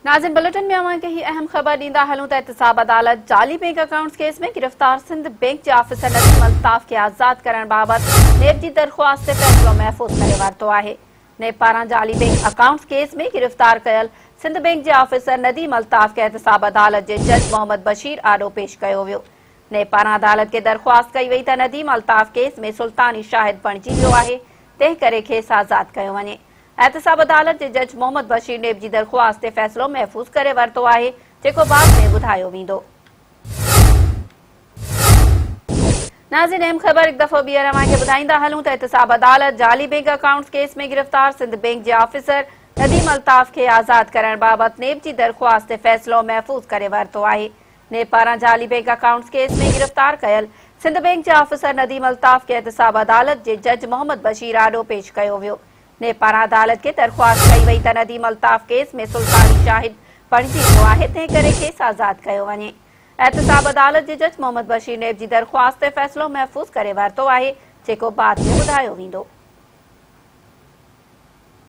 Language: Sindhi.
ناظرين بليٽن ۾ اوهان کي هي اهم خبر ڏيندا هلون ته احتساب عدالت جعلي بينڪ اڪائونٽس ڪيس ۾ گرفتار سنڌ بينڪ جي آفيسر نديم الطاف کي آزاد ڪرڻ بابت نيب جي درخواست تي فيصلو محفوظ ڪري ورتو آهي. نيب پاران جعلي بينڪ اڪائونٽس ڪيس ۾ گرفتار ڪيل سنڌ بينڪ جي آفيسر نديم الطاف کي احتساب عدالت جي جج محمد بشير آڏو پيش ڪيو ويو. نيب پاران عدالت کي درخواست ڪئي وئي ته نديم الطاف ڪيس ۾ سلطاني شاهد بڻجي ويو آهي تنهن ڪري کيس آزاد ڪيو وڃي. احتساب عدالت جي جج محمد بشير نيب جي درخواست تي فيصلو محفوظ ڪري ورتو آهي، جيڪو بعد ۾ ٻڌايو ويندو. ناظرين اهم خبر هڪ دفعو ٻيهر اوهان کي ٻڌائيندا هلون ته احتساب عدالت جعلي بينڪ اڪائونٽس ڪيس ۾ گرفتار سنڌ بينڪ جي آفيسر نديم الطاف کي آزاد ڪرڻ بابت نيب جي درخواست تي فيصلو محفوظ ڪري ورتو آهي. نيب پاران جعلي بينڪ اڪائونٽس ڪيس ۾ گرفتار ڪيل سنڌ بينڪ جي آفيسر نديم الطاف کي احتساب عدالت جي جج محمد بشير آڏو پيش ڪيو ويو. نيب پاران عدالت کي درخواست ڪئي وئي ته نديم الطاف ڪيس ۾ سلطاني شاهد بڻجي ويو آهي، تنهن ڪري کيس آزاد ڪيو وڃي. احتساب عدالت جي جج محمد بشير نيب جي درخواست تي فيصلو محفوظ ڪري ورتو آهي، جيڪو بعد ۾ ٻڌايو ويندو.